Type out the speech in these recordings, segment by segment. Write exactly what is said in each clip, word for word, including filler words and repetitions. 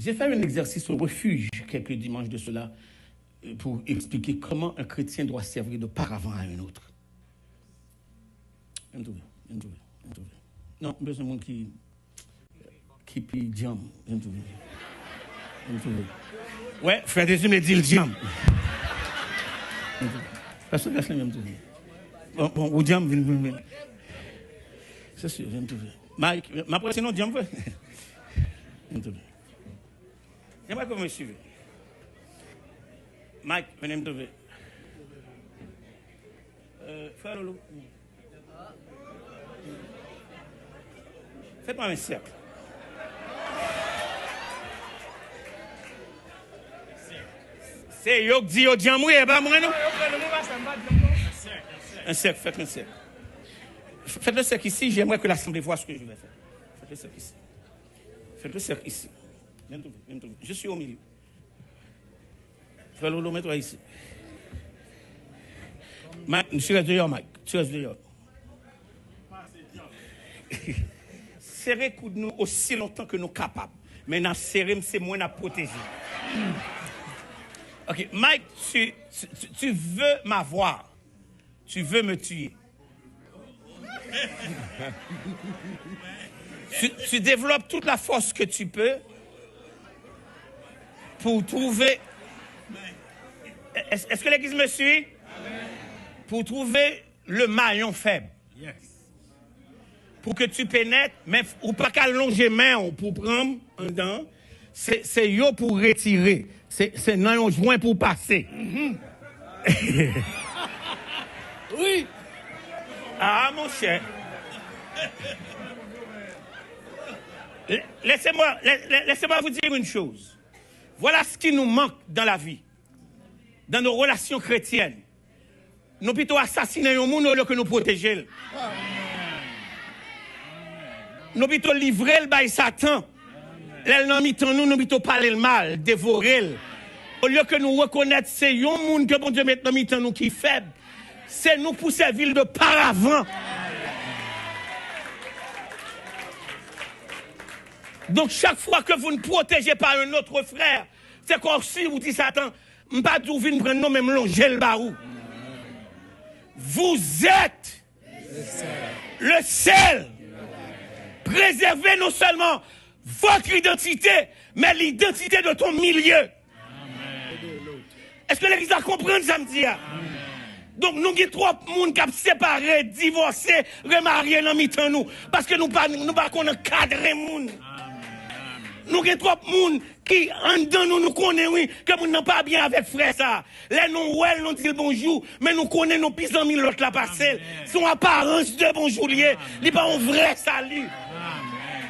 J'ai fait un exercice au refuge quelques dimanches de cela, euh, pour expliquer comment un chrétien doit servir de paravent à un autre. Vin twouve, vin twouve, vin twouve. Non, m bezwen moun ki, ki pi djanm. Vin twouve. Vin twouve. Wè, frè Dezime di l djanm. Vin twouve. Pastè Gaslin, vin twouve. Bon, bon, ou djanm, vin, vin, vin. Se si, vin twouve. Mike, m ap wè si nou djanm vre. Vin twouve. J'aimerais que vous me suivez. Mike, vin twouve. Euh, frère Lolo. Faites-moi un cercle. Se yo k di yo djanm wi, e pa mwen non. Un cercle, faites un cercle. Faites le cercle ici, j'aimerais que l'assemblée voie ce que je vais faire. Faites le cercle ici. Faites le cercle ici. Vin twouve, vin twouve. Je suis au milieu. Frè Lolo, mèt ou isi. Mike, tu restes dehors, Mike. Tu restes dehors. Sere koud nou osi lontan ke nou kapab. Men n ap sere m, se mwen n ap pwoteje. Ok, Mike, tu, tu, tu, tu veux m'avoir. Tu veux me tuer. Tu, tu développes toute la force que tu peux pour trouver. Est-ce, est-ce que l'église me suit? Pour trouver le maillon faible. Pou ke tu pénètres, men ou pa ka lonje men w pou pran m anndan. Se, se yo pou retire. Se, se nan yon jwen pou pase. Wi. Ah, mon cher. Laissez-moi, laissez-moi vous dire une chose. Voilà ce qui nous manque dans la vie, dans nos relations chrétiennes. Nou pito asasinen yon moun olye ke nou pwoteje l. Nou pito livre l bay Satan. Lè l nan mitan nou, nou pito pale l mal, devore l. Olye ke nou rekonèt se yon moun ke Bondye met nan mitan nou ki fèb, se nou pou sèvi l de paravan. Donk, chaque fois que vous nous protégez par un autre frère, c'est comme si vous dites Satan, m pa di w vin pran non, men m lonje l ba ou. Vous êtes le sel. Préservez non seulement votre identité, mais l'identité de ton milieu. Èske legliz la konprann sa m di a? Donk, nou gen twòp moun k ap separe, divòse, remarye nan mitan nou, paske nou pa, nou pa konn ankadre moun. Nou gen twòp moun ki anndan nou, nou konnen, wi, ke moun nan pa byen avèk frè sa. Lè nou wè l, nou di l bonjou, men nou konnen nou pi zanmi lòt la pase l. Se yon aparans de bonjou l ye, li pa yon vrè sali.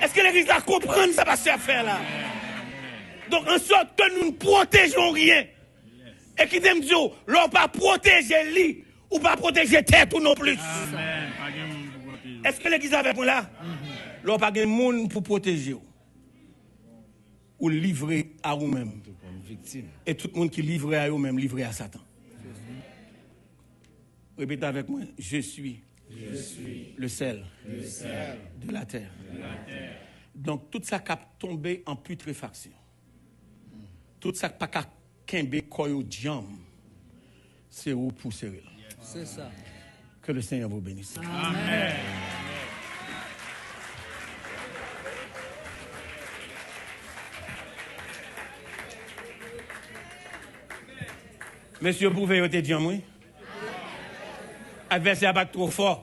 Èske legliz la konprann sa pastè ap fè la? Donk, ansòt ke nou pwoteje yon ryen. E kite m di w, lè w pa pwoteje li, ou pa pwoteje tèt ou non plis. Amèn. Pa gen moun pou pwoteje w. Èske legliz avèk mwen la? Lè w pa gen moun pou pwoteje w, ou livre a ou menm. Ou kòm viktim. E tout moun ki livre a yo menm, livre a Satan. Repete avèk mwen, je suis, je suis le sel, le sel de la terre. De la terre. Donk, tout sa k ap tonbe an putréfaction, tout sa k pa ka kenbe kò yo djanm, se ou pou sere l. Se sa. Que le Seigneur vous bénisse. Amèn. Mesye yo pwouve yo te djanm, wi. Advèsè a pa t twò fò.